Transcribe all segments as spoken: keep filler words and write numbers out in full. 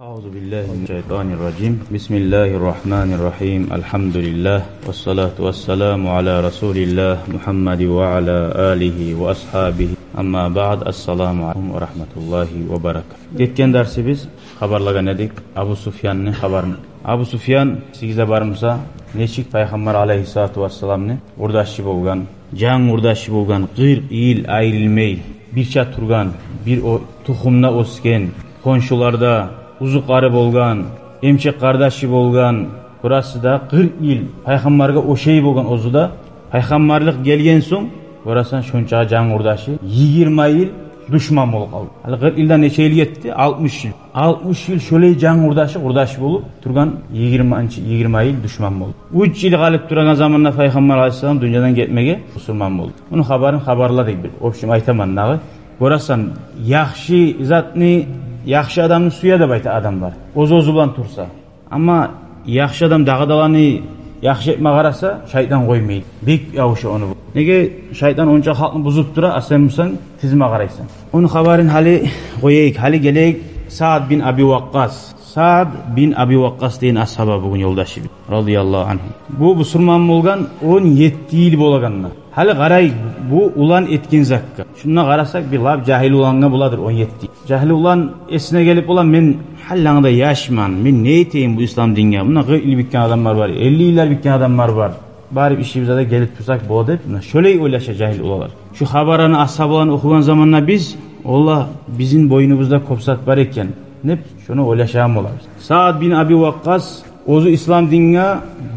أعوذ بالله من الشيطان الرجيم. بسم الله الرحمن الرحيم. الحمد لله. والصلاة والسلام على رسول الله محمد وعلى آله وأصحابه. أما بعد. السلام عليكم ورحمة الله وبركاته. Гетген дарсыбыз хабарлагъан эдик Абу Суфьянны хабарын. Абу Суфьян, эсигизде бар буса, нечик Пайхаммар алейгьиссалату вассаламны къурдашы болгъан, жан къурдашы болгъан, къыркъ йыл айрылмай, бирче тургъан, бир о-, тухумда оьсген, хоншуларда узукъары болгъан, эмчек къардашы болгъан, бурасы да къыркъ йыл Пайхаммаргъа ошай болгъан оьзю де, Пайхаммарлыкъ гелген сонг, гёресен, шончагъа жан къурдашы йигирма йыл душман болуп къалды. Гьали къыркъ йылдан нече йыл гетди? Алтмыш йыл. Алтмыш йыл шолай жан къурдашы, къурдаш болуп тургъан, йигирма, йигирма йыл душман болду. Уьч йыл къалып турагъан заманда Пайхаммар алейгьиссалам дюньядан гетмеге бусурман болду. Муну хабарын хабарладыкъ бир. В общем, айтаман дагъы. Гёресен, яхшы затны, яхшы адамны сюе деп айта адамлар, оьз-оьзю булан турса. Амма яхшы адам дагъы да оланы яхшы этме къараса, шайтан къоймай. Бек ябуша ону. Неге, шайтан онча халкъны бузуп тура, а сен бусанг тизме къарайсан. Ону хабарын гьали къояйыкъ, гьали гелейик Саад бин Аби Вакъкъас. Саад бин Аби Вакъкъас деген асгьаба бугюн ёлдашыбыз, радияллагьу ангьу. Бу бусурман болгъан он етти йыл болагъанда. Гьали къарайыкъ бу улан этген затгъа. Шунда къарасакъ, бир лап жагьил улангъа боладыр он етти. Жагьил улан эсине гелип бола: «Мен гьали дагъы да яшман, мен не этейим бу ислам динге? Мунда къыркъ йыл битген адамлар бар, элли йыллар битген адамлар бар. Барып ишибизге де гелип турсакъ бола», — деп, муна шолай ойлаша жагьил уланлар. Шу хабарланы, асгьабаланы охугъан заманда биз: «Валлагь, бизин бойнубузда кёп зат бар экен», — деп, шону ойлашагъан болабыз. Саад бин Аби Вакъкъас оьзю ислам динге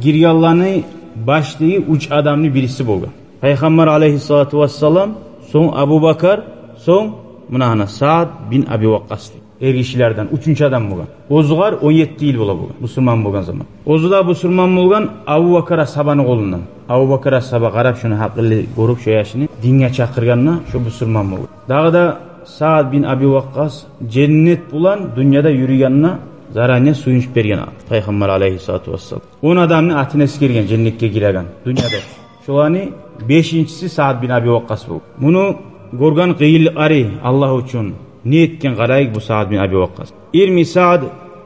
гиргенлени баштагъы уьч адамны бириси болгъан. Пайхаммар алейгьиссалату вассалам, сонг Абу Бакар, сонг муна гьана Саад бин Аби Вакъкъас дей. Эргишилерден уьчюнчю адам болгъан. Оьзюгер он етти йыл бола болгъан, бусурман болгъан заман. Оьзю де бусурман болгъан Абу Бакар асгьабаны къолундан. Абу Бакар асгьаба, къарап, шону гьакъыллы гёрюп, шо яшны динге чакъыргъанда, шо бусурман болгъан. Дагъы да Саад бин Аби Вакъкъас женнет булан дюньяда юрюйгенине заранее сююнч берген Пайхаммар алейгьиссалату вассалам. Он адамны атын эсгерген женнетге гиреген дюньяда. Шоланы бешинчиси Саад бин Аби Вакъкъас болгъан. Муну гёрген къыйынлыкълары, Аллагь учун не этген, къарайыкъ бу Саад бин Аби Вакъкъас. «Ирми Саад,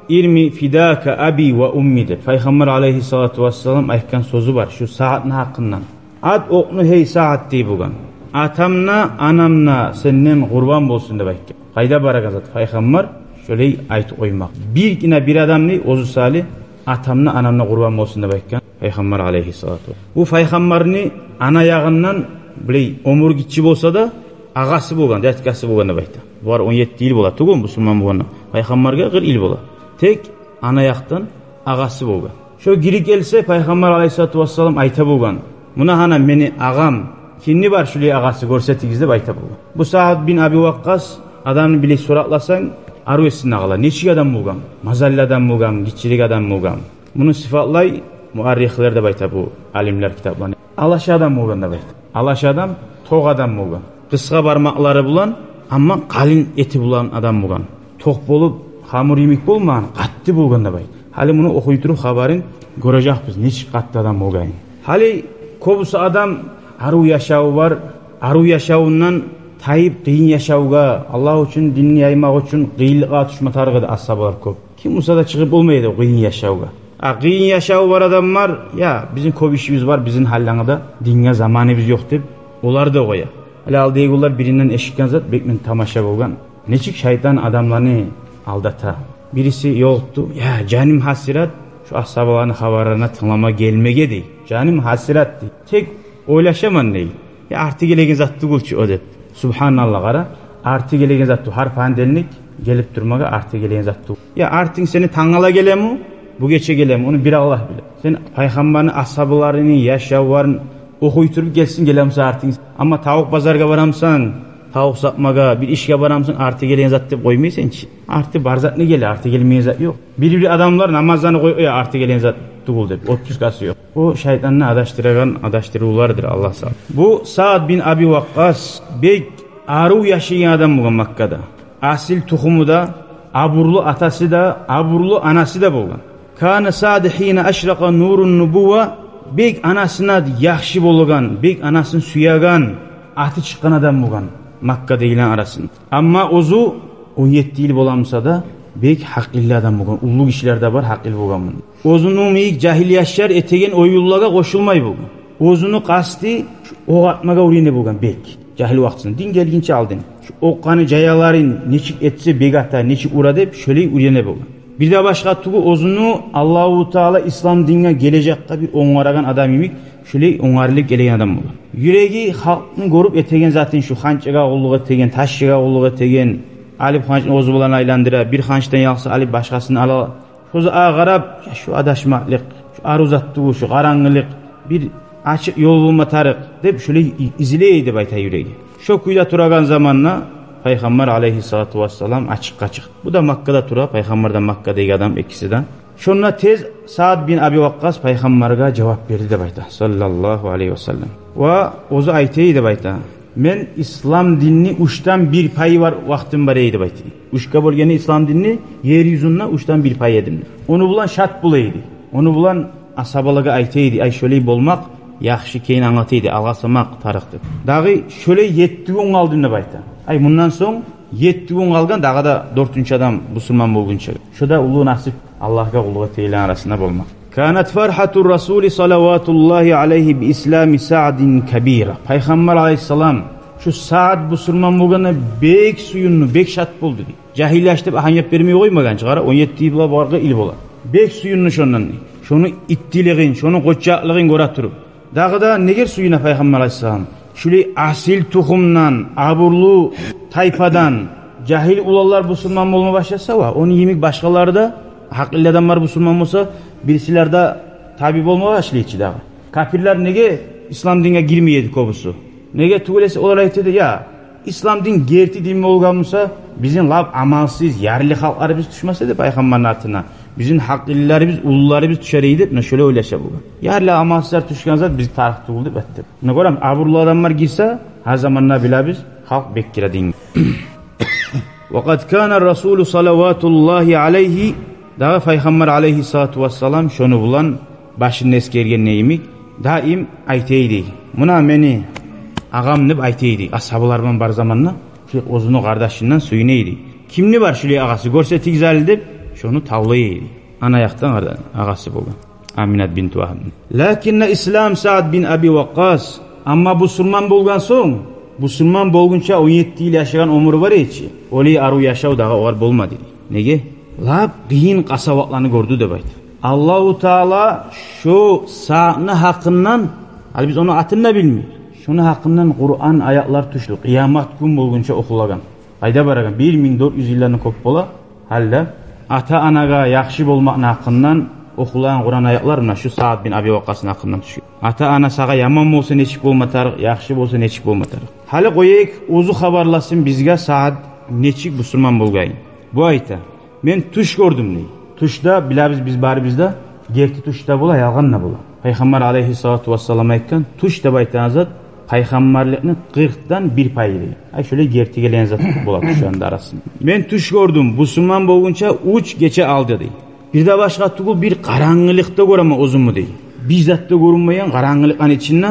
ирми фидака аби ва умми», — деп Пайхаммар алейгьиссалату вассалам айтгъан сёзю бар шу Саадны гьакъындан. «Ат окъну, гьей Саад, — дей болгъан. — Атам да, анам да сенден къурбан болсун», — деп айтгъан. Къайда барагъан зат Пайхаммар шолай айтып къоймакъ. Бир гине бир адам дей оьзю саялы: «Атам да, анам да къурбан болсун», — деп айтгъан Пайхаммар алейгьиссалату. Бу Пайхаммарны ана ягъындан, билей, оьмюр гиччи болса да, агъасы болгъан, дядькасы болгъан деп айта. Булар он етти йыл бола тюгюл бусурман болгъанда. Пайхаммаргъа къыркъ йыл бола. Тек ана якъдан агъасы болгъан. Шо гирип гелсе, Пайхаммар алейгьиссалату вассалам айта болгъан: «Муна гьана мени агъам, кимни бар шулай агъасы, гёрсетигиз», — деп айта болгъан. Бу Саад бин Аби Вакъкъас адамны, билей, соракъласанг, арив эсинде къала. Нечик адам болгъан? Мазаллы адам болгъан, гиччирек адам болгъан. Муну сыфатлай муаррихлер деп айта бу алимлер китапланы. Алаша адам болгъан деп айта. Алаша адам, токъ адам болгъан. Къысгъа бармакълары булан, амма къалын эти булан адам болгъан. Токъ болуп, хамур йимик болмагъан, къатты болгъан деп айта. Гьали муну охуй туруп хабарын гёрежекбиз, нечик къатты адам болгъанын. Гьали кёбюсю адам арив яшаву бар, арив яшавундан тайып, къыйын яшавгъа, Аллагь учун, динни яймакъ учун къыйынлыкъгъа тюшме тарыкъ эди асгьабалар кёп. Ким буса да чыгъып болмай эди о къыйын яшавгъа. А къыйын яшаву бар адамлар: «Я, бизин кёп ишибиз бар, бизин гьаллангъы да, динге заманыбыз ёкъ», — деп, олар да къоя. Гьали алдагъы гюнлер биринден эшитген зат бек мен тамаша болгъан. Нечик шайтан адамланы алдата. Бириси ёлукъду: «Я, жаным гьасират шу асгьабаланы хабарларына тынглама гелмеге, — дей. — Жаным гьасират, — дей. — Тек ойлашаман, — дей. — Я, арты гелеген зат тюгюл чю о», — деп. Субгьаналлагь, къара. Арты гелеген зат тюгюл. Гьар понедельник гелип турмагъа арты гелеген зат тюгюл. Я артынг сени тангала гелеми, бу гече гелеми, ону бир Аллагь биле. Сен Пайхаммарны асгьабаларыны яшавларын охуй туруп гелсин, геле буса артынг. Амма тавукъ базаргъа бара бусанг, тавукъ сатмагъа, бир ишге бара бусанг, арты гелеген зат деп къоймайсан чы. Арты бар затны геле, арты гелмеген зат ёкъ. Бир-бир адамлар намазланы къоя, арты гелеген зат тюгюл деп, отпускасы ёкъ. О шайтанны адашдырагъан адашдырывлардыр, Аллагь сакъласын. Бу Саад бин Аби Вакъкъас бек арив яшайгъан адам болгъан Маккада. Асил тухуму да, абурлу атасы да, абурлу анасы да болгъан. Кана Саад гьина ашракъа нурун нубувва, бек анасына яхшы болгъан, бек анасын сюеген, аты чыкъгъан адам болгъан Маккадагъыланы арасында. Амма оьзю он етти йыл бола буса да, Бек гьакъыллы адам болгъан, уллу гишилер де бар гьакъыл болгъан мунда. Оьзюню йимик жагьил яшлар этеген оюнлагъа къошулмай болгъан. Оьзюню къасты шу окъ атмагъа уьйрене болгъан бек. Жагьил вакътисинде, дин гелгинче алдын. Шу окъ къаны жаяларын нечик этсе бек ата, нечик ура деп, шолай уьйрене болгъан. Бир де башгъа тюгюл, оьзюню Аллагьу Таала ислам динге гележекге бир онгарагъан адам йимик, шолай онгарылып гелеген адам болгъан. Юреги халкъны гёрюп этеген затын, шу ханчгъа къуллукъ этеген, ташчыгъа къуллукъ этеген, алып ханчны оьзю булан айландыра, бир ханчдан ялкъса алып башгъасын ала. Шо затгъа къарап, я шу адашмакълыкъ, шу арив зат тюгюл, шу къарангылыкъ, бир ачыкъ ёл болма тарыкъ деп, шолай и-, излей деп айта юреги. Шо кюйде турагъан заманда Пайхаммар алейгьиссалату вассалам ачыкъгъа чыкъды. Бу да Маккада тура, Пайхаммар да Маккадагъы адам, экиси де. Шонда тез Саад бин Аби Вакъкъас Пайхаммаргъа жавап берди деп айта, саллаллагьу алейгьи ва саллам. Ва оьзю айта эди деп айта: «Мен ислам динни уьчден бир пайы бар вакътим бар эди», — деп айта. Уьчге бёлгени ислам динни ер юзюнде уьчден бир пайы эдим. Ону булан шат бола эди. Ону булан асгьабалагъа айта эди: «Ай, шолай болмакъ яхшы», — экенин англата эди, алгъасамакъ тарыкъ деп. Дагъы шолай етти гюн къалдым деп айта. Ай, мундан сонг етти гюн къалгъан, дагъы да дёртюнчю адам бусурман болгъунча. Шо да уллу насип, Аллагьгъа къуллукъ этегенлени арасында болмакъ. كانت فرحة الرسول صلوات الله عليه بإسلام سعد كبيرة. Пайхаммар алейгьиссалам шу Саад бусурман болгъанда бек сююндю, бек шат болду дей. Жагьил яш деп агьамият бермей къоймагъан чы, къара, он етти йыл бола, баргъы йыл бола. Бек сююндю шондан дей. Шону иттилигин, шону къоччакълыгъын гёре туруп. Дагъы да негер сююне Пайхаммар алейгьиссалам? Шулай асил тухумдан, абурлу тайпадан жагьил уланлар бусурман болма башласа, ва ону йимик башгъалары да, гьакъыллы адамлар бусурман болса, бирисилер де таби болма башлай чы дагъы. Капирлер неге ислам динге гирмей эди кёбюсю? Неге тюгюл эсе, олар айта эди: «Я, ислам дин герти дин болгъан буса, бизин лап амалсыз, ярлы халкъларыбыз тюшмес эди Пайхаммарны артына. Бизин гьакъыллыларыбыз, уллуларыбыз тюшер эди», — деп, муна шолай ойлаша болгъан. Ярлы амалсызлар тюшген зат бизге тарыкъ тюгюл деп айтды. Муна гёрем, абурлу адамлар гирсе, гьар заманда билебиз, халкъ бек гире динге. وقد كان الرسول صلوات الله عليه, дагъы Пайхаммар алейгьиссалату вассалам шону булан башын эсгергенде йимик, даим айта эди: «Муна мени агъам», — деп айта эди. Асгьабалар булан бар заманда шо оьзюню къардашындан сююне эди. «Кимни бар шулай агъасы, гёрсетигиз гьали», — деп, шону тавлай эди. Ана якъдан къарда-, агъасы болгъан Аминат бинт Вагьб. لكن إسلام سعد بن أبي وقاص, амма бусурман болгъан сонг, бусурман болгъунча он етти йыл яшагъан оьмюрю бар эди чи, олай арив яшав дагъы огъар болмады дей. Неге? Лап къыйын къасаватланы гёрдю деп айта. Аллагьу Таала шо Саадны гьакъындан, гьали биз ону атын да билмейбиз, шону гьакъындан Къуран аятлар тюшдю, къыямат гюн болгъунча охулагъан. Къайда барагъан? Бир минг дёрт юз йылдан кёп бола гьали де. Ата-анагъа яхшы болмакъны гьакъындан охулагъан Къуран аятлар муна шу Саад бин Аби Вакъкъасны гьакъындан тюшген. Ата-ана сагъа яман болса, нечик болма тарыкъ, яхшы болса, нечик болма тарыкъ. Гьали къояйыкъ, оьзю хабарласын бизге, Саад нечик бусурман болгъанын. Бу айта: «Мен тюш гёрдюм», — дей. Тюш де, билебиз биз барыбыз да, герти тюш де бола, ялгъан да бола. Пайхаммар алейгьиссалату вассалам айтгъан, тюш деп айтагъан зат пайхаммарлыкъны къыркъдан бир пайы дей. Ай, шолай герти гелеген зат бола тюшлени арасында. «Мен тюш гёрдюм, бусурман болгъунча уьч гече алды», — дей. «Бир де башгъа тюгюл, бир къарангылыкъда гёремен оьзюмню», — дей. «Бир зат да гёрюнмейген къарангылыкъны ичинде,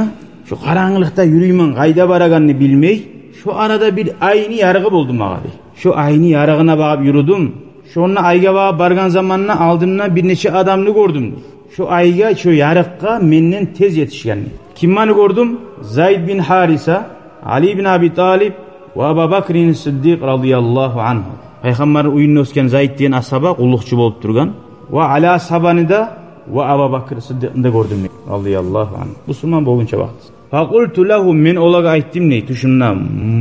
шо къарангылыкъда юрюймен, къайда барагъанны билмей. Шо арада бир айны ярыгъы болду магъа», — дей. «Шо айны ярыгъына багъып юрюдюм. Шонда айгъа багъып баргъан заманда алдымда бир нече адамны гёрдюм. Шо айгъа, шо ярыкъгъа менден тез етишген. Кимлени гёрдюм? Зайд бин Гьариса, Али бин Аби Талиб ва Аба Бакрин Сиддикъ радияллагьу ангьу». Пайхаммарны уьюнде оьсген Зайд деген асгьаба, къуллукъчу болуп тургъан. Ва Али асгьабаны да, ва Аба Бакр Сиддикъны да гёрдюм, радияллагьу ангьу. Бусурман болгъунча вакъти. «Факъулту лагьум», мен олагъа айтдым дей тюшюмде: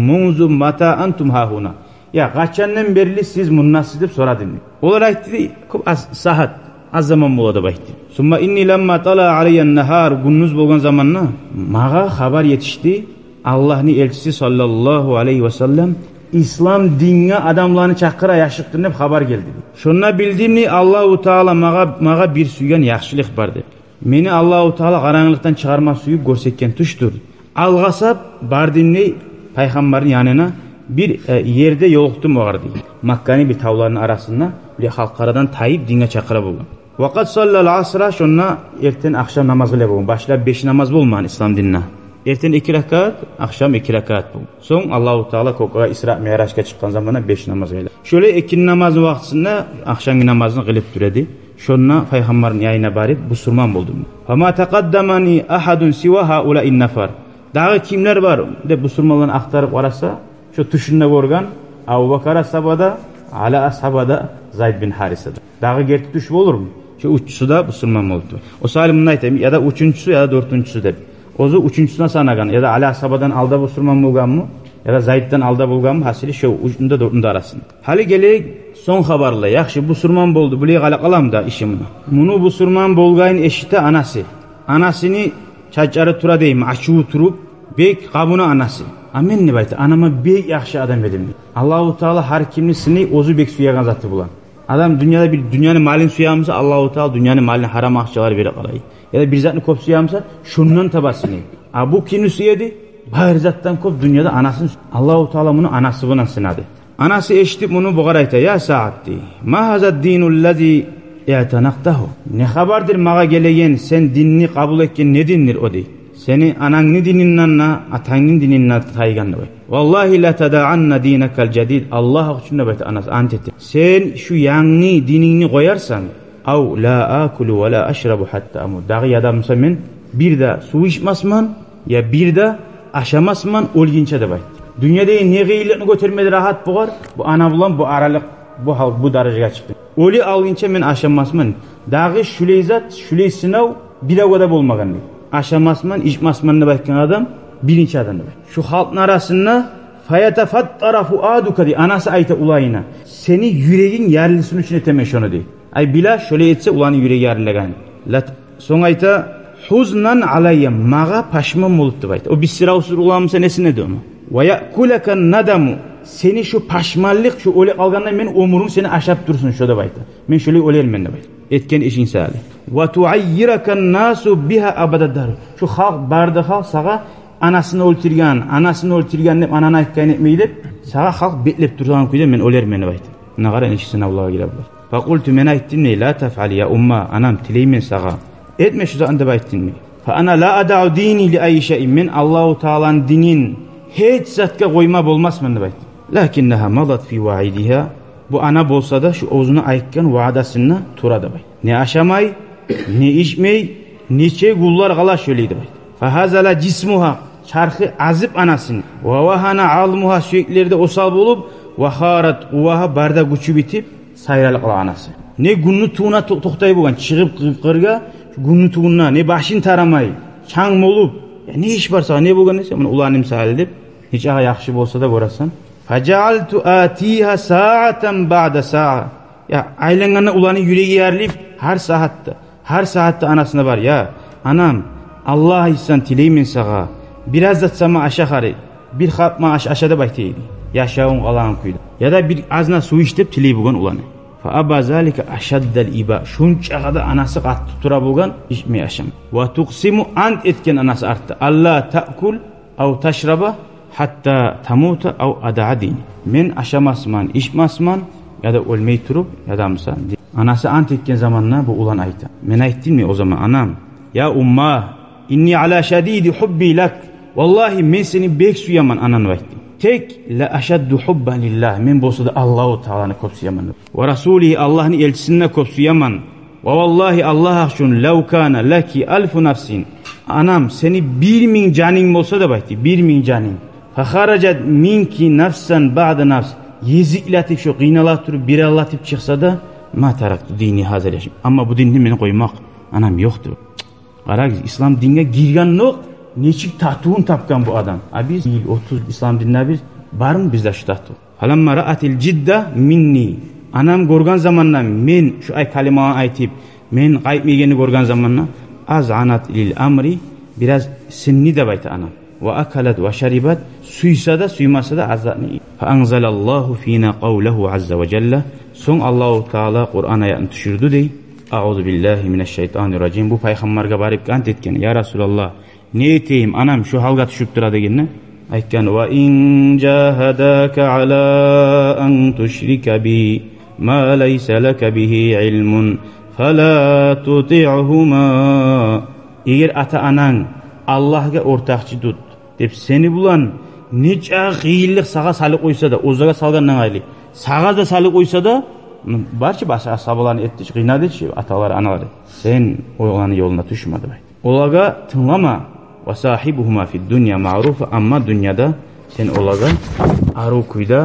«Мунзу мата антум гьагьуна?» «Я, къачандан берли сиз мундасыз?» — деп сорадым. Олар айтды дей: «Кёп аз, сагьат, аз заман бола», — деп айтды. «Сумма инни ламма тала алайя нагьар», гюндюз болгъан заманда магъа хабар етишди, Аллагьны элчиси саллаллагьу алайгьи ва саллам ислам динге адамланы чакъыра яшыртгъын деп хабар гелди. «Шонда билдим дей, Аллагьу Таала магъа, магъа бир сюйген яхшылыкъ бар деп. Мени Аллагьу Таала къарангылыкъдан чыгъарма сююп гёрсетген тюшдюр. Алгъасап бардым дей, Пайхаммарны янына, бир, э, ерде ёлукъдум огъар», — дей. Макканы бир тавларыны арасында, бир халкъ арадан тайып, динге чакъыра болгъан. «Ва къад саллал асра», шонда эртен ахшам намаз къыла болгъан. Башлап беш намаз болмагъан ислам динде. Эртен эки ракаат, ахшам эки ракаат болгъан. Сонг Аллагьу Таала кёкге Исра Миъражгъа чыкъгъан заманда беш намаз къыла. Шолай экинни намазны вакътисинде ахшамгъы намазны къылып тура эди. Шонда пайхаммарны янына барып, бусурман болдум. «Фама такъаддамани ахадун сива хаулаин нафар». «Дагъы кимлер бар?» — деп бусурманланы ахтарып къараса, шо тюшюнде гёрген Абубакар асгьаба да, Али асгьаба да, Зайд бин Хариса да. Дагъы герти тюш болурму? Шо уьчюсю де бусурман болду. О саялы мунда айтайым, яда уьчюнчюсю, яда дёртюнчюсю деп. Оьзю уьчюнчюсюне санагъан, яда Али асгьабадан алда бусурман болгъанмы, яда Зайддан алда болгъанмы, гьасили шо уьчюню де, дёртюню де арасында. Гьали гелейик сонг хабарлагъа. Яхшы, бусурман болду, булай къала къаламы да иши муну. Муну бусурман болгъанын эшите анасы. Анасыны чачлары тура дейми, ачуву туруп, бек къабуна анасы. «А мен, — деп айта, — анама бек яхшы адам эдим. Аллагьу Таала гьар кимни сынай оьзю бек сюеген заты булан. Адам дюньяда бир дюньяны малын сюе буса, Аллагьу Таала дюньяны малын, гьарам акъчалар бере къалай. Яда бир затны кёп сюе буса, шондан таба сынай. А бу кимни сюе эди? Бар затдан кёп дюньяда анасын сю-, Аллагьу Таала муну анасы булан сынады». Анасы эшитип муну, бугъар айта: «Я Саад, — дей, — ма гьаза ддину ллази иътанакътагьу? Не хабардыр магъа гелеген, сен динни къабул этген не диндир о?» — дей. «Сени анангны дининден де, атангны дининден де тайгъан», — деп айта. «Валлагьи ла тадаъанна динакал жадид». «Аллагь учун, — деп айта анасы, — ант этемен, сен шу янгы динингни къоярсан. Ав ла акулу ва ла ашрабу хатта амут. Дагъы яда буса мен бир де сув ичмесмен, я бир де ашамасман оьлгюнче», — деп айта. Дюньядагъы не къыйынлыкъны гётермеге рагьат бугъар, бу ана булан бу аралыкъ, бу гьал, бу даражагъа чыкъды. «Оьлюп алгъынча мен ашамасман. Дагъы шулай зат, шулай сынав биревге де болмагъан», — дей. «Ашамасман, ичмесмен», — деп айтгъан адам биринчи адам, деп айта. Шу халкъны арасында «фаятафаттара фуадука», — дей, анасы айта уланына. «Сени юрегинг ярылсын учун этемен шону», — дей. Ай, биле, шолай этсе, уланны юреги ярылагъан. Лат-, сонг айта: «Хузнан алайя, магъа пашман болуп», — деп айта. О бир сыравсуз улан буса, несине де ону. «Ва яъкулака надаму, сени шу пашманлыкъ, шу оьлюп къалгъанда мен оьмюрюнг сени ашап турсун шо», — деп айта. «Мен шолай оьлермен», — деп айта. Этген ишинг саялы. «Ва туаййирака насу биха абада дар. Шу халкъ, бары да халкъ сагъа анасын оьлтюрген, анасын оьлтюрген деп, ананы айтгъанын этмей деп, сагъа халкъ бетлеп турагъан кюйде мен оьлермен», — деп айта. Муна къара, нечик сынавлагъа гире булар. «Факъулту, мен айтдым, — дей, — ла тафъал, я умма, анам, тилеймен сагъа, этме шу затны», — деп айтдым, дей. «Фа ана ла адаъу дини ли айи шайин, мен Аллагьу Тааланы динин гьеч затгъа къойма болмасман», — деп айтды. «Лакиннагьа мадат фи ваидигьа, бу ана болса да, шу оьзюню айтгъан ваъдасында тура», — деп айтды. «Не ашамай, не ичмей, нече гюнлер къала шолай», — деп айтды. «Фагьазала жисмугьа, чархы азып анасыны, ва вагьана азмугьа, сюеклери де осал болуп, ва харат къувагьа, бары да гючю битип, сайралып къала анасы. Не гюнню тувуна то-, токътай болгъан, чыгъып къы-, къыргъа, гюнню тувунда, не башын тарамай, чанг болуп, я не иш бар сагъа, не болгъан десе, муна уланым саялы», — деп, нечакъы яхшы болса да, гёресен. «Фажаалту атигьа саатан баъда саа». Я, айлангъанда уланы юреги ярылып, гьар сагьатда, гьар сагьатда анасына бар: «Я анам, Аллагь ишинг учун тилеймен сагъа, бираз зат сама аша хари, бир хап магъа аш-, аша», — деп айта эди. Яшавун къалагъан кюйде. «Яда бир азна сув ич», — деп тилей болгъан уланы. «Фа аба залика ашаддал иба». Шунчакъы да анасы къатты тура болгъан, ичмей, ашамай. «Ва тукъсиму», ант этген анасы артда: «Алла таъкул ав ташраба хатта тамута ав адаъа дини. Мен ашамасман, ичмесмен, яда оьлмей туруп, яда буса», — дей. Анасы ант этген заманда бу улан айта: «Мен айтдым, — дей, — о заман, анам, я умма, инни ала шадиди хубби лак. Валлагьи, мен сени бек сюемен, анам», — деп айтды. «Тек ла ашадду хуббан лиллагь, мен болса да Аллагьу Тааланы кёп сюемен, — деп. — Ва расулигьи, Аллагьны элчисин де кёп сюемен. Ва валлагьи, Аллагь учун, лав кана лаки алфу нафсин, анам, сени бир минг жанынг болса, — деп айтды, — бир минг жанынг, фа харажат минки нафсан баъда нафс, езиклетип, шо къыйнала туруп, биралатып чыкъса да, ма таракту дини гьаза лишайин. Амма бу динни мен къоймакъ, анам, ёкъ», — деп. Къарагъыз, ислам динге гиргендокъ нечик татывун тапгъан бу адам. А биз йыл отуз ислам динде биз, бармы бизде шу татыв? «Фаламма раатил жидда минни». Анам гёрген заманда, мен шу ай калиманы айтып, мен къайтмайгъанны гёрген заманда, «азъанат лил амри», бираз сынды деп айта анам. «Ва акалат ва шарибат», сюйсе де, сюймесе де, аз затны. «Фа анзалаллагьу фина къавлагьу азза ва жалла». Сонг Аллагьу Таала Къуран аятны тюшюрдю, дей. «Аузу биллагьи минаш шайтанир ражим». Бу пайхаммаргъа барып ант этген: «Я Расулаллагь, не этейим, анам шу гьалгъа тюшюп тура», — дегенде, айтгъан: «Ва ин жагьадака ала ан тушрика би ма лайса лака бигьи илмун фала тутигьума». Эгер ата-ананг Аллагьгъа ортакъчы тут деп сени булан нече къыйынлыкъ сагъа салып къойса да, оьзлеге салгъандан къайры, Сагъа да салып къойса да, барча башгъа асгьабаланы этди чи, къыйнады чы аталары, аналары. Сен оланы ёлуна тюшме деп айта. Олагъа тынглама. «Ва сагьибгьума фид-дунья маъруфа», амма дюньяда сен олагъа арив кюйде,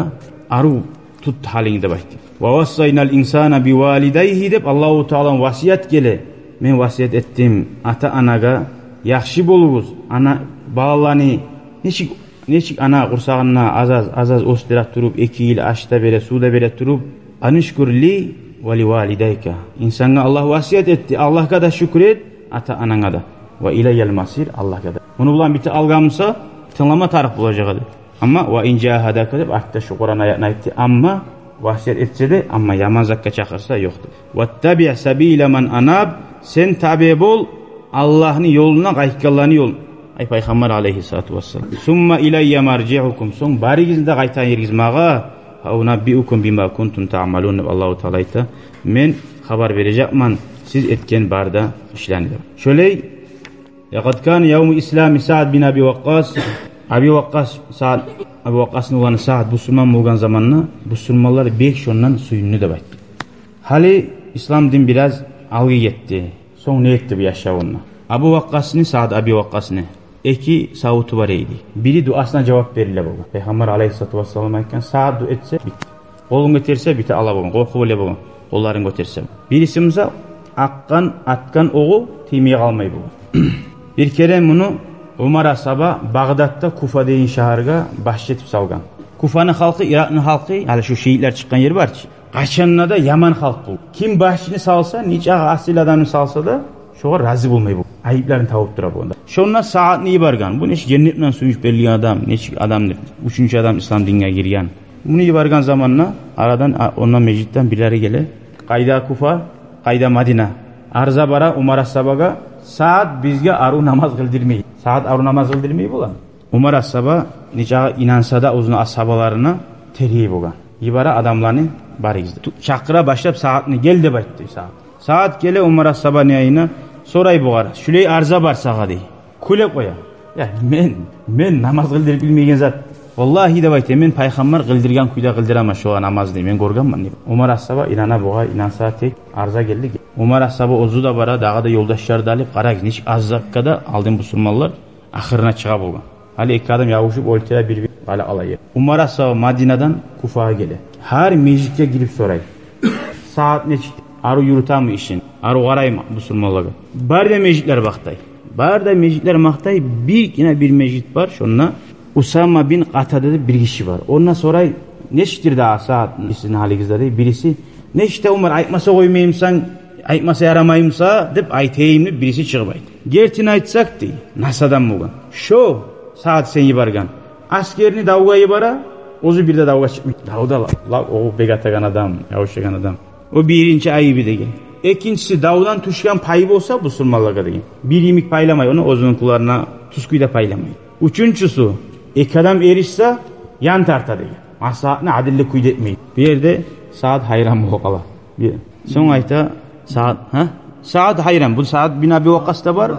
арив тут гьалынгны деп айтды. «Ва вассайнал инсана бивалидайгьи» деп Аллагьу Тааланы васият геле. Мен васият этдим ата-анагъа: яхшы болугъуз. Ана балаланы нечик, нечик ана къурсагъында аз-аз, аз-аз оьсдюре туруп, эки йыл аш да бере, сув да бере туруп, «Анишкур ли ва ливалидайка». Инсангъа Аллагь васият этди: Аллагьгъа да шюкюр эт, ата-ананга да. «Ва илайял масир», Аллагьгъа да. Муну булан битип алгъан буса, тынглама тарыкъ болажакъ эди. Амма «ва ин жагьадака» деп артда шу Къуран аятны айтды. Амма васият этсе де, амма яман затгъа чакъырса, ёкъ деп. «Ваттаби' сабила ман анаб», сен табе бол Аллагьны ёлуна къайтгъанланы ёлуна. Ай Пайхаммар алайгьиссалату вассалам. «Сумма илайя маржи'укум», сонг барыгъызны да къайтагъан еригиз магъа. «Фа унабби'укум бима кунтум таъмалун» деп Аллагьу Таала айта. Мен хабар бережекмен сиз этген бары да ишлени деп. Шолай. «Лакъад кана явму ислами Саъд бин Аби Вакъкъас». Аби Вакъкъас, Саъд, Аби Вакъкъасны уланы Саъд бусурман болгъан заманда бусурманлар бек шондан сююндю деп айтды. Гьали ислам дин бираз алгъа гетди. Сонг не этди бу яшавунда? Абу Вакъкъасны, Саъд Аби Вакъкъасны эки савуту бар эди. Бири дуасына жавап бериле болгъан. Пайхаммар алайгьиссалату вассалам айтгъан: Саъд дуа этсе, битди. Къолун гётерсе, бите ала болгъан, къоркъуп оьле болгъан, къолларын гётерсе. Бириси буса акъгъан, атгъан огъу тиймей къалмай болгъан. Бир керен муну Умар асгьаба Багъдатда Куфа деген шагьаргъа башчы этип салгъан. Куфаны халкъы, Иракъны халкъы, гьали шу шиитлер чыкъгъан ер бар чы, къачан да яман халкъ бу. Ким башчыны салса, нечакъы асил адамны салса да, шогъар рази болмай бу. Айыпларын табып тура болгъан. Шонда Саъдны йиберген. Бу нечик женнет булан сююнчюп берилген адам, нечик адам деп. Уьчюнчю адам ислам динге гирген. Муну йиберген заманда арадан, а, ондан межитден бирлери геле. Къайда Куфа, къайда Мадина. Арза бара Умар асгьабагъа: «Саъд бизге арив намаз къылдырмай». Саъд арив намаз къылдырмай болгъан. Умар асгьаба нечакъы инанса да оьзюню асгьабаларына, тергей болгъан. Йибере адамланы: «Барыгъыз», — деп. Чакъыра башлап Саъдны: «Гел», — деп айтды Саъд. Саъд геле, Умар асгьабаны янына, сорай бугъар: «Шулай арза бар сагъа», — дей. Кюлеп къоя. «Я, мен, мен намаз къылдырып билмейген зат. Валлагьи, — деп айта, — мен Пайхаммар къылдыргъан кюйде къылдыраман шогъар намазны, — дей, — мен гёргенмен», — дей. Умар асгьаба инана бугъар, инанса тек арза гелди. Умар асгьаба оьзю де бара, дагъы да ёлдашлар да алып, къарагъыз, нечик аз затгъа да алдын бусурманлар ахырына чыгъа болгъан. Гьали эки адам ябушуп оьлтюре бир-бир, гьали алай. Умар асгьаба Мадинадан Куфагъа геле. Гьар межитге гирип сорай: «Саъд нечик? Арив юрютеми ишин? Арив къараймы бусурманлагъа?» Бары да межитлер макътай. Бары да межитлер макътай, бир гине бир межит бар, шонда Усама бин Къатада деп бир гиши бар. Онда сорай: «Нечикдир дагъы Саъд, сизин гьалыгъызда?» — дей. Бириси: «Нечик де, Умар, айтмаса къоймаймысан, айтмаса ярамаймыса деп айтайым», — деп бириси чыгъып айта. «Гертини айтсакъ, — дей, — нас адам болгъан. Шо Саъд сен йиберген асгерни давгъа йибере, оьзю бир де давгъа чыкъмай». Давда ла, ла, о бек атагъан адам, ябушагъан адам. О биринчи айыбы деген. Экинчиси, давдан тюшген пай болса бусурманлагъа деген, бир йимик пайламай ону, оьзюню къулларына тюз кюйде пайламай. Уьчюнчюсю, эки адам эришсе, ян тарта деген. Маслагьатны адилли кюйде этмей. Бу ерде Саъд гьайран болуп къала. Бир. Сонг айта Саъд, гьа? Саъд гьайран. Бу Саъд бин Аби Вакъкъас да бар,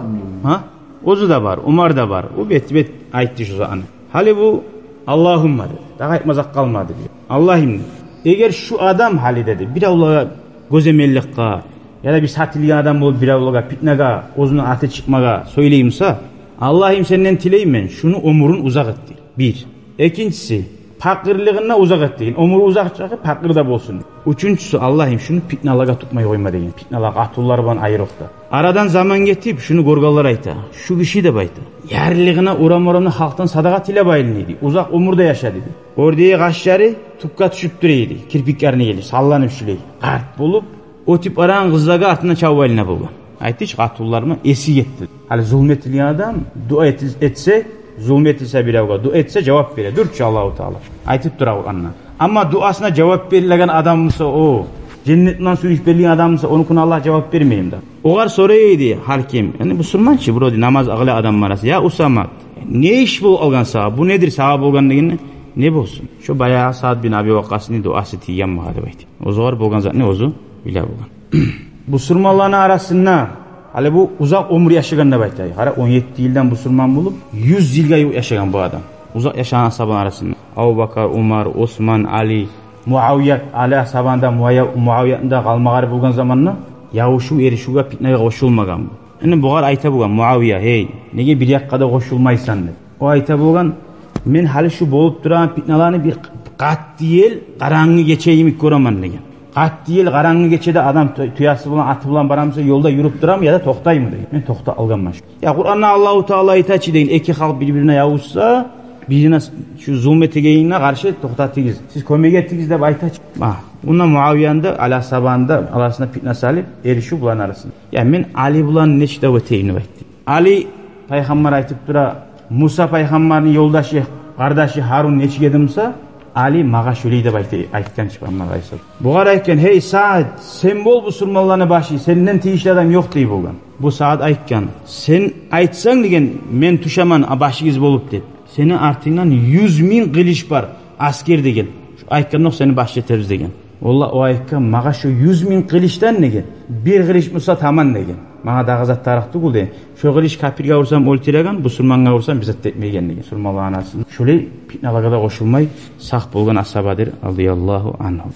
гьа? Оьзю де бар, Умар да бар. О бет-бет айтды шу затны. Гьали бу: «Аллагьумма», — деди. Дагъы айтма зат къалмады. «Аллагьым, — деди, — эгер шу адам, — гьали деди, — биревлеге гёземелликге, яда бир сатылгъан адам болуп, биревлеге питнагъа, оьзюню аты чыкъмагъа сёйлей буса, Аллагьым, сенден тилеймен, шуну оьмюрюн узакъ эт», — деди. Бир. Экинчиси, пакъырлыгъын да узакъ эт деген. Оьмюрю узакъ чакъы, пакъыр да болсун. Уьчюнчюсю, Аллагьым, шуну питналагъа тутмай къойма деген. Питналагъа, къатынлар булан айрокъда. Арадан заман гетип, шуну гёргенлер айта: «Шу гиши, — деп айта, — ярлылыгъына урам-урамны халкъдан садагъа тилеп айлана эди. Узакъ оьмюр де яшады», — деди. Оьрдеги къашлары тюпге тюшюп тура эди. Кирпиклерине гелип, салланып шулай. Къарт болуп, оьтюп барагъан къызлагъа артындан чабып айлана болгъан. Айтды чы, къатынларыма эси гетди. Гьали зулму этилген адам дуа эт-, этсе, зулму этилсе биревге, дуа этсе, жавап бере дюр чю Аллагьу Таала. Айтып тура Къуранда. Амма дуасына жавап берилеген адам буса, о женнет булан сююнчюп берилген адам буса, онукуна Аллагь жавап бермейми де? Огъар сорай эди гьар ким. Яни бусурман чы, вроде намаз къыла адам бар эсе: «Я Усама, не иш болуп къалгъан сагъа? Бу недир сагъа болгъан?» — дегенде: «Не болсун? Шо баягъы Саъд бин Аби Вакъкъасны дуасы тийген магъа», — деп айтды. Оьзю огъар болгъан затны оьзю биле болгъан. Бусурманланы арасында, гьали бу узакъ оьмюр яшагъан деп айтайыкъ. Къара, он етти йылдан бусурман болуп, юз йылгъа ювукъ яшагъан бу адам. Узакъ яшагъан асгьабаланы арасында. Абубакар, Умар, Осман, Али, Муавият, Али асгьабаны да, Муавия-, Муавиятны да къалмагъары болгъан заманда ябушув, эришивге, питнагъа къошулмагъан. Энни бугъар айта болгъан Муавия: «Гьей, неге бир якъгъа да къошулмайсан?» — деп. О айта болгъан: «Мен гьали шу болуп турагъан питналаны бир къатты ел, къарангы гече йимик гёремен», — деген. Къатты ел, къарангы гечеде адам ту-, тюеси булан, аты булан барамы, ёлда юрюп турамы яда токътаймы деген. Мен токътап алгъанман шу. Я Къуранда Аллагьу Таала айта чы деген, эки халкъ бир-бирине ябушса, бирине с-, шу зулму этегенине къаршы токътатыгъыз. Сиз кёмек этигиз деп айта чы. Ма, онда Муавияны да, Али асгьабаны да арасына питна салып, эришив буланы арасына. Я мен Али булан нечик дав этейим деп айтды. Али, пайхаммар айтып тура, Муса пайхаммарны ёлдашы, къардашы Гьарун нечик эди буса, Али магъа шолай деп айт-, айтгъан чы пайхаммар алайгьиссалам. Бугъар айтгъан: «Гьей Саад, сен бол бусурманланы башы, сенден тийишли адам ёкъ», — дей болгъан. Бу Саад айтгъан: «Сен айтсанг, — деген, — мен тюшемен, а, башыгъыз болуп деп. Сени артынгдан юз минг къылыч бар, аскер», — деген. Шу айтгъандокъ сени баш этербиз деген. Валлагь, о айтгъан: «Магъа шу юз минг къылычдан, — деген, — бир къылыч буса таман, — деген. — Магъа дагъы зат тарыкъ тюгюл, — деген. — Шу къылыч капирге урсам оьлтюреген, бусурмангъа урсам бир зат да этмейген», — деген. Бусурманланы арасында шолай питналагъа да къошулмай сакъ болгъан асгьабадыр, радияллагьу ангьу.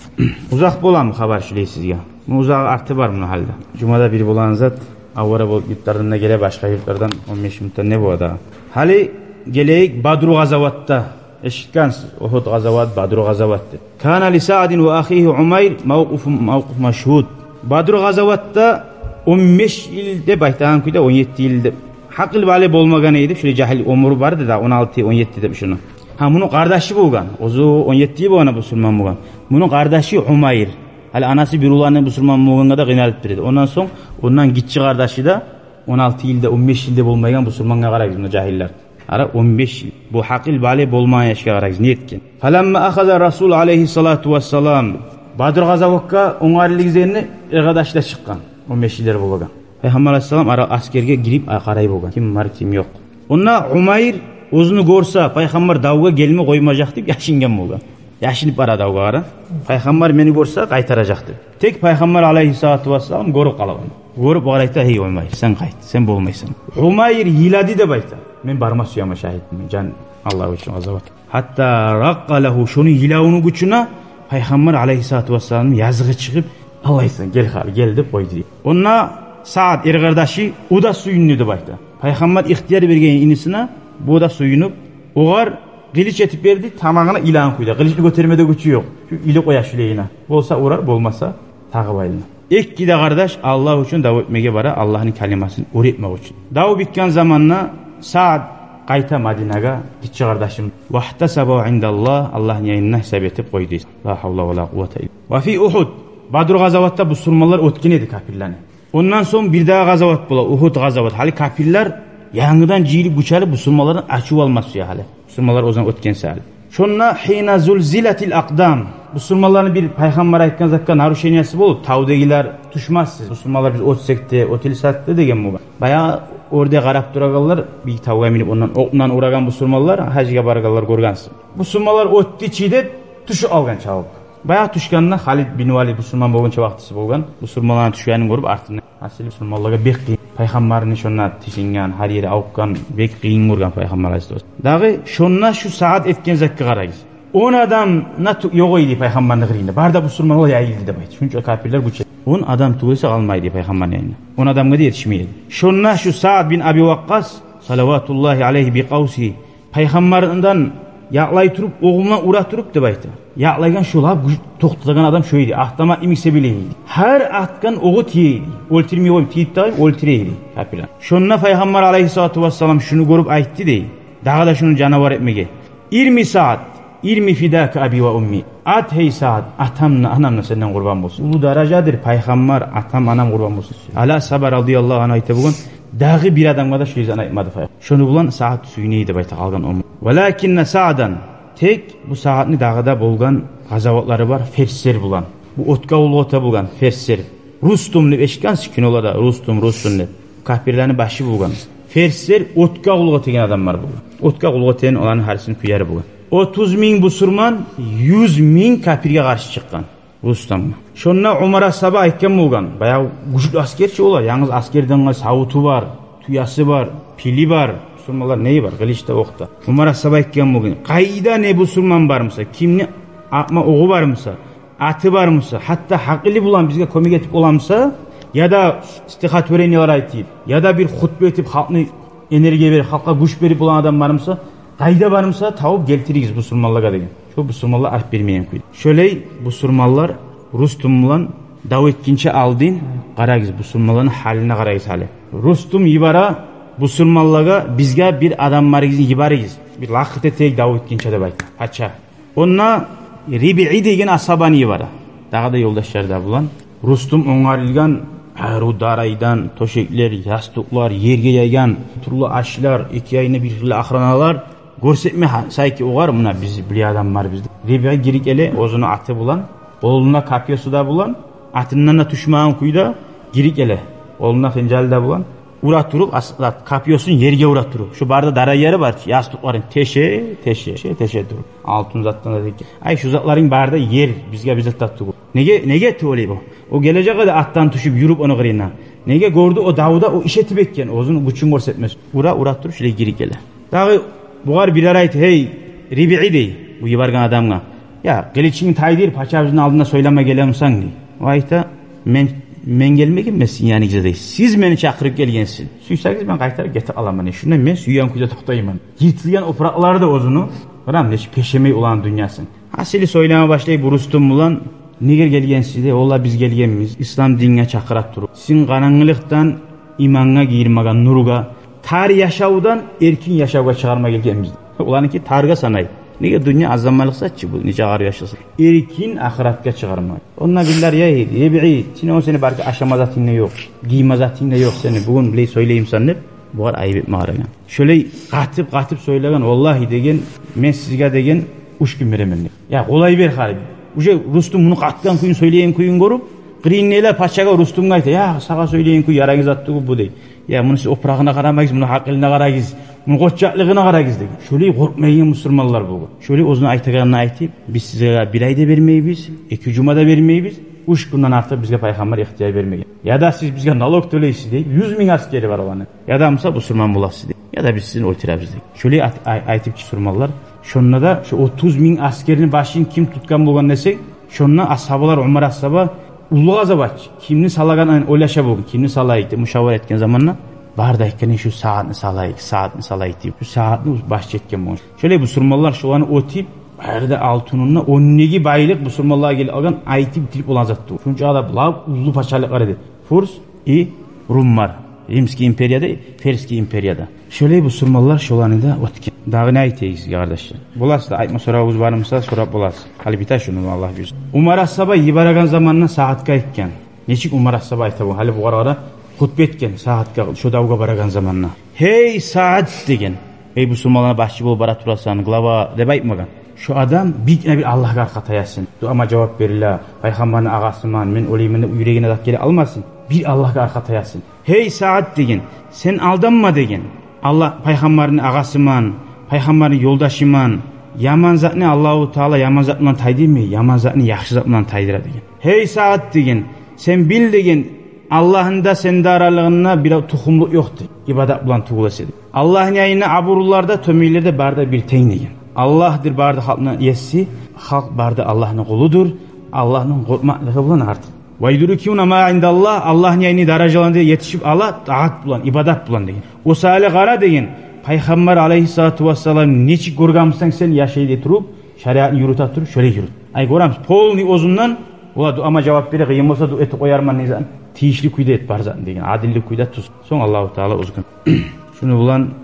Узакъ боламы хабар шулай сизге? Муну узагъы, арты бар муну гьалда. Жумада бир болагъан зат, авара болуп юртлардан да геле, башгъа юртлардан, он беш минутдан не бола дагъы. Гьали гелейик Бадру къазаватда. Эшитгенсиз, Угьуд къазават, Бадру къазават деп. «Кана ли Саъдин ва ахигьи Умайр мавкъифун, мавкъиф машгьуд». Бадру къазаватда он беш йыл деп айтагъан кюйде, он етти йыл деп. Гьакъыл-балигъ болмагъан эди, шулай жагьил оьмюрю бар эди дагъы, он алты, он етти деп шуну. Гьа, муну къардашы болгъан, оьзю он етти йыл болгъанда бусурман болгъан. Муну къардашы Умайр. Гьали анасы бир уланы бусурман болгъангъа да къыйналып тура эди. Ондан сонг, ондан гиччи къардашы да, он алты йыл да, он беш йыл да болмайгъан бусурмангъа къарайгъыз, муна жагьиллер. Ара он беш йыл. Бу гьакъыл-балигъ болмагъан яшгъа къарайгъыз, не этген. «Фаламма ахаза Расул алайгьиссалату вассалам». Бадру къазаватгъа онгарылгъан гезегинде эркъардашы да чыкъгъан. Он беш йыллар болагъан. Пайхаммар алайгьиссалам ара аскерге гирип, а, къарай болгъан, ким бар, ким ёкъ. Онда Умайр оьзюню гёрсе, пайхаммар давгъа гелме къоймажакъ деп яшынгъан болгъан. Яшынып бара давгъа къара. Пайхаммар мени гёрсе, къайтаражакъ деп. Тек пайхаммар алайгьиссалату вассалам гёрюп къалагъан. Гёрюп, огъар айта: «Гьей Умайр, сен къайт, сен болмайсан». Умайр йылады деп айта. «Мен барма сюемен, шагьитмен, жан Аллагь учун къазават». Гьатта ракъкъа лагьу, шону йылавуну гючюне пайхаммар алайгьиссалату вассаламны языгъы чыгъып: «Алайса, гел гьали, гел», — деп къойду. Онда Саад эркъардашы, о да сююндю деп айта. Пайхаммар ихтияр берген инисине, бу да сююнюп, огъар къылыч этип берди, тамагъына илагъан кюйде. Къылычны гётерме де гючю ёкъ. Шу илип къоя шулайына. Болса урар, болмаса тагъып айлана. Эки де къардаш Аллагь учун дав этмеге бара, Аллагьны калимасын оьр этмек учун. Дав битген заманда Саад къайта Мадинагъа, гиччи къардашым. «Вагьтасабагьу индаллагь», Аллагьны янында гьисап этип къойду. Ла гьавла ва ла къуввата илла. Ва фи Угьуд, Бадру къазаватда бусурманлар оьтген эди капирлени. Ондан сонг бир дагъы къазават бола, Угьуд къазават. Гьали капирлер янгыдан жыйылып, гюч алып, бусурманлардан ачув алма сюе гьали. Бусурманлар оьзюнден оьтген саялы. Шонда, «Гьина зулзилатил акъдам», бусурманланы бир, пайхаммар айтгъан затгъа нарушениясы болуп, тавдагъылар тюшмессиз. Бусурманлар биз оьтсек де, оьтюлсек де деген болгъан. Баягъы оьрде къарап турагъанлар, бир тавгъа минип, ондан окъ булан урагъан бусурманлар, гьажгъа баргъанлар гёргенсиз. Бусурманлар оьтдю чи деп, тюшюп алгъан чабып. Баягъы тюшгенде Халид бин Валид бусурман болгъунча вакътиси болгъан. Бусурманланы тюшгенин гёрюп артындан, гьасили, бусурманлагъа бек къыйын. Пайхаммарны шонда тишинген, гьар ери авукъгъан, бек къыйын гёрген пайхаммар алайгьиссалам. Дагъы шонда шу Саад этген затгъа къарагъыз. Он адам да ту-, ёкъ эди пайхаммарны къырыйында. Бары да бусурманлар яйылды деп айта. Шунча капирлер гюч эди. Он адам тюгюл эсе къалмай эди пайхаммарны янында. Он адамгъа да етишмей эди. Шонда шу Саад бин Аби Вакъкъас, салаватуллагьи алайгьи би къавсигьи, пайхаммардан якълай туруп, окъ булан ура туруп деп айта. Якълайгъан шо лап гюч-, токътатагъан адам шо эди. Автомат йимик себелей эди. Гьар атгъан огъу тие эди. Оьлтюрмей къоймай, тийип де къоймай, оьлтюре эди капирлени. Шонда пайхаммар алайгьиссалату вассалам шуну гёрюп айтды дей. Дагъы да шуну жанавар этмеге. «Ирми Саад, ирми фидака аби ва умми». Ат, гьей Саад, атам да, анам да сенден къурбан болсун. Уллу даражадыр, пайхаммар, атам, анам къурбан болсун. Али асгьаба радияллагьу ангьу айта болгъан, дагъы бир адамгъа да шу язаны айтмады пайхаммар. Шону булан Саад сююне эди деп айта къалгъан оьмюр. «Валакинна Саадан», тек бу Саадны дагъы да болгъан къазаватлары бар, ферслер булан. Бу отгъа къуллукъ эте болгъан ферслер. Рустум деп эшитгенсиз киноларда, Рустум, Рустум деп. Капирлени башы болгъан. Ферслер отгъа къуллукъ этеген адамлар болгъан. Отгъа къуллукъ этеген, оланы гьарисини кюери болгъан. Отуз минг бусурман юз минг капирге къаршы чыкъгъан Рустумгъа. Шонда Умар асгьаба айтгъан болгъан, баягъы гючлю аскер чи олар, янгыз аскерден къалса, савуту бар, тюеси бар, пили бар, бусурманлар неги бар, къылыч да, окъ да. Умар асгьаба айтгъан болгъан: «Къайда не бусурман бар буса, кимни Атма угъу бар буса, аты бар буса, гьатта гьакъылы булан бизге кёмек этип бола буса, яда стихотворениялар айтып, яда бир хутба этип, халкъны энергия берип, халкъгъа гюч берип болагъан адам бар буса, къайда бар буса, табып гелтиригиз бусурманлагъа деген. Шо бусурманлар алып бермейген кюйде. Шолай бусурманлар Рустум булан дав этгинче алдын, къарагъыз, бусурманланы гьалына къарагъыз гьали. Рустум йибере бусурманлагъа: «Бизге бир адамларыгъызны йиберигиз, бир лакъыр этейик дав этгинче», — деп айта пача. Онда Рибиъи деген асгьабаны йибере. Дагъы да ёлдашлар да булан. Рустум онгарылгъан арив дарайдан тёшеклер, ястукълар, ерге яйгъан тюрлю ашлар, эки янына бир хыйлы охраналар. Гёрсетме гьа-, сайки огъар, муна биз биле адам бар бизде. Рибиъи гирип геле оьзюню аты булан, къолунда копьёсу да булан, атындан да тюшмеген кюйде гирип геле. Къолунда хынжалы да булан, ура туруп, ас-, зат, копьёсун ерге ура туруп. Шу бары да дарайлары бар чы, ястукъларын теше, теше, теше, теше туруп. Алтын затдан да текке. Ай, шу затларынг бары да ер, бизге бир зат да тюгюл. Неге, неге тюгюл бу? О гележек эди атдан тюшюп, юрюп ону къырыйына. Неге гёрдю о давда, о иш этип этген, оьзюню гючюн гёрсетмес. Ура, ура туруп, шулай гирип геле. Дагъы бугъар бирер айта: «Гьей, Рибиъи, — дей бу йиберген адамгъа, — я, къылычынгны тайдыр, пачабызны алдына сёйлеме гелемисен?» — дей. О айта: «Мен, мен гелмегенмен сизин яныгъызгъа, — дей. — Сиз мени чакъырып гелгенсиз. Сюйсегиз, мен къайтарып гетип къаламан. Шунда мен сюйген кюйде токътайман». Йыртылгъан опуракълары да оьзюню, къарам, нечик пешемей улан дюньясын. Гьасили, сёйлеме башлай бу Рустум булан: «Неге гелгенсиз?» — дей. «Олар, биз гелгенбиз ислам динге чакъыра туруп, сизин къарангылыкъдан имангъа гийирмеге, нургъа, тар яшавдан эркин яшавгъа чыгъарма гелгенбиз». Оланыки таргъа санай. Неге, дюнья аз заманлыкъ зат чы бу, нече къарып яшаса. Эркин ахыратгъа чыгъарма. Онда бирлер: «Я, Рибиъи, сени, о сени балики ашама затынг да ёкъ, гийме затынг да ёкъ сени, бугюн булай сёйлеймисен?» — деп, бугъар айып этме къарагъан. Шолай къатып-къатып сёйлеген: «Валлагьи, — деген, — мен сизге, — деген, — уьч гюн беремен», — деп. «Я, къолай бер гьали». Уже Рустум муну къатгъан кюйюн, сёйлейген кюйюн гёрюп, къырыйындагъылар пачагъа, Рустумгъа айта: «Я, сагъа сёйлейген кюй ярайгъыз зат тюгюл бу, — дей. — Я, муну сиз опурагъына къарамайгъыз, муну гьакъылына къарагъыз, муну къоччакълыгъына къарагъыз», — деген. Шолай къоркъмайгъан бусурманлар болгъан. Шолай оьзюню айтагъанын айтып: «Биз сизге бир ай да бермейбиз, эки жума да бермейбиз, уьч гюнден артыкъ бизге пайхаммар ихтияр бермеген. Яда сиз бизге налог тёлейсиз, — дей, — юз минг аскери бар оланы. Яда буса бусурман боласыз, — дей, — яда биз сизин оьлтюребиз», — дей. Шолай ат-, ай-, айтып чы бусурманлар. Шонда да шо отуз минг аскерини башын ким тутгъан болгъан десек, шонда асгьабалар, Умар асгьаба, уллу къазаватчы, кимни салагъанын ойлаша болгъан, кимни салайыкъ деп мушавара этген заманда, бары да айтгъан: «Шу Саадны салайыкъ, Саадны салайыкъ», — деп, шу Саадны башчы этген болгъан. Шолай бусурманлар шоланы оьтюп, бары да алтынындан, оьндеги байлыкъ бусурманлагъа гелип къалгъан, айтып битирип болагъан зат тюгюл. Шунча да булар уллу пачалыкълар эди. Фурс и Румлар. Римский империяда, Персский империяда. Шолай бусурманлар шоланы да оьтген. Дагъы не айтайым сизге, къардашлар? Боласыз да, айтма соравугъуз бар буса, сорап боласыз. Гьали бите шуну, Аллагь буюрса. Умар асгьаба йибереген заманда Саадгъа айтгъан. Нечик Умар асгьаба айта бу? Гьали бугъар къара, хутба этген Саадгъа, шо давгъа барагъан заманда. «Гьей, Саад, — деген, — гьей, бусурманланы башчы болуп бара турасан, глава», — деп айтмагъан. «Шо адам бир гине бир Аллагьгъа аркъа таясын. Дуама жавап бериле, пайхаммарны агъасыман, мен олайман деп юрегине зат геле алмасын. Бир Аллагьгъа аркъа таясын. Гьей, Саад, — деген, — сен алданма, — деген, — Аллагь, пайхаммарны агъасыман, пайхаммарны ёлдашыман. Яман затны Аллагьу Таала яман зат булан тайдырмай, яман затны яхшы зат булан тайдыра», — деген. «Гьей, Саад, — деген, — сен бил, — деген, — Аллагьны да, сени де аралыгъында бир тухумлукъ ёкъ, — дей, — ибадат булан тюгюл эсе, — дей. — Аллагьны янында абурлулар да, тёбенлер де бары да бир тенг, — деген. — Аллагьдыр бары да халкъны еси, халкъ бары да Аллагьны къулудур. Аллагьдан къоркъмакълыгъы булан артыкъ. Ва юдрикуна ма индаллагь, Аллагьны янында даражаланы да етишип ала тагьат булан, ибадат булан», — деген. «О саялы къара, — деген, — пайхаммар алайгьиссалату вассалам нечик гёргенмисен сен яшай да туруп, шариатны юрюте туруп, шолай юрют. Ай, гёремисиз, полный оьзюнден, олай дуама жавап бере, къыйын болса дуа этип къоярман деген затны тийишли кюйде эт бар затны, — деген, — адилли кюйде тюз. Сонг Аллагьу Таала оьзю гёрсетер». Шуну булан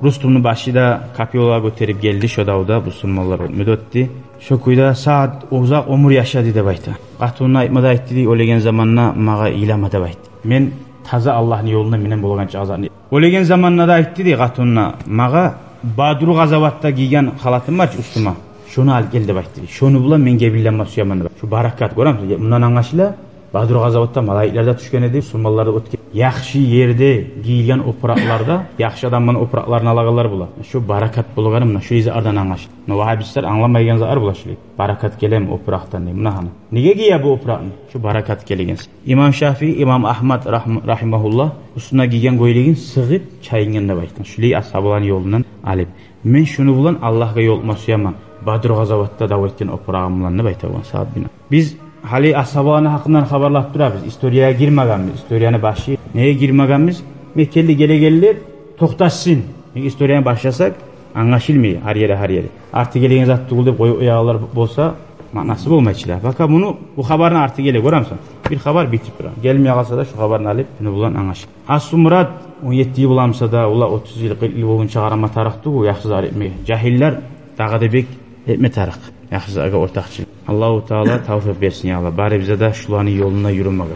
Рустумну башы да копьёлагъа гётерип гелди, шо давда бусурманлар оьтме де оьтдю. Шо кюйде Саад узакъ оьмюр яшады деп айта. Къатынына айтма да айтды дей, оьлеген заманда магъа йылама деп айтды. Мен таза Аллагьны ёлунда менен болагъан чагъы затны. Оьлеген заманда да айтды дей къатынына: «Магъа Бадру къазаватда гийген халатым бар чы уьстюме, шону алып гел», — деп айтды дей. «Шону булан мен гебинленме сюемен», — деп. Шу баракат, гёремисиз, мундан англашыла, Бадру къазаватда малайиклер де тюшген эди, бусурманлар да оьтген. Яхшы ерде гийилген опуракъларда, яхшы адамланы опуракъларын алагъанлар булар. Шу баракат болгъаны муна шу излерден англашыла. Муна вагьабистлер англамайгъан затлар булар шулай. Баракат гелеми опуракъдан дей. Муна гьана. Неге гие бу опуракъны? Шу баракат гелеген. Имам Шафии, имам Агьмад рагьм-, рагьимагьуллагь, уьстюне гийген гёйлегин сыгъып чайынгъан деп айтгъан. Шулай асгьабаланы ёлундан алып. Мен шуну булан Аллагьгъа ёлукъма сюемен. Бадр къазаватда дав этген опурагъым булан деп айта болгъан Саад бин. Биз гьали асгьабаланы гьакъындан хабарлап турабыз. Историягъа гирмегенбиз. Историяны башы. Неге гирмегенбиз? Меккелилер гелегенлер токъташсын. Неге историяны башласакъ, англашылмай гьар ери, гьар ери. Арты гелеген зат тюгюл деп къоюп къоягъанлар болса, маънасы болмай чы да. Бака муну, бу хабарны арты геле, гёремисен? Бир хабар битип тура. Гелмей къалса да, шу хабарны алып, муну булан англашып. Аслу мурат, он етти йыл боламса да, ола отуз йыл, къыркъ йыл болгъунча къарама тарыкъ тюгюл, яхшы зат этме. Жагьиллер дагъы да бек этме тарыкъ. Яхшы затгъа ортакъчылыкъ. Аллагьу Таала тавфикъ берсин, я Аллагь. Барыбызгъа да шуланы ёлунда юрюмеге.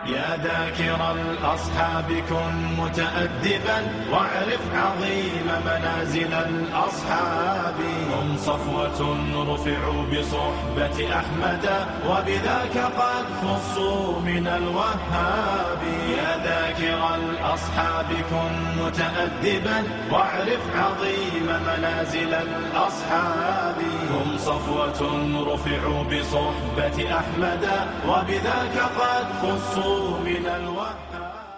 يا ذاكر الأصحاب كن متأدبا واعرف عظيم منازل الأصحاب. هم صفوة رفعوا بصحبة أحمد وبذاك قد خصوا من الوهاب. يا ذاكر الأصحاب كن متأدبا واعرف عظيم منازل الأصحاب. هم صفوة رفعوا بصحبة أحمد وبذاك قد خصوا من الوهاب.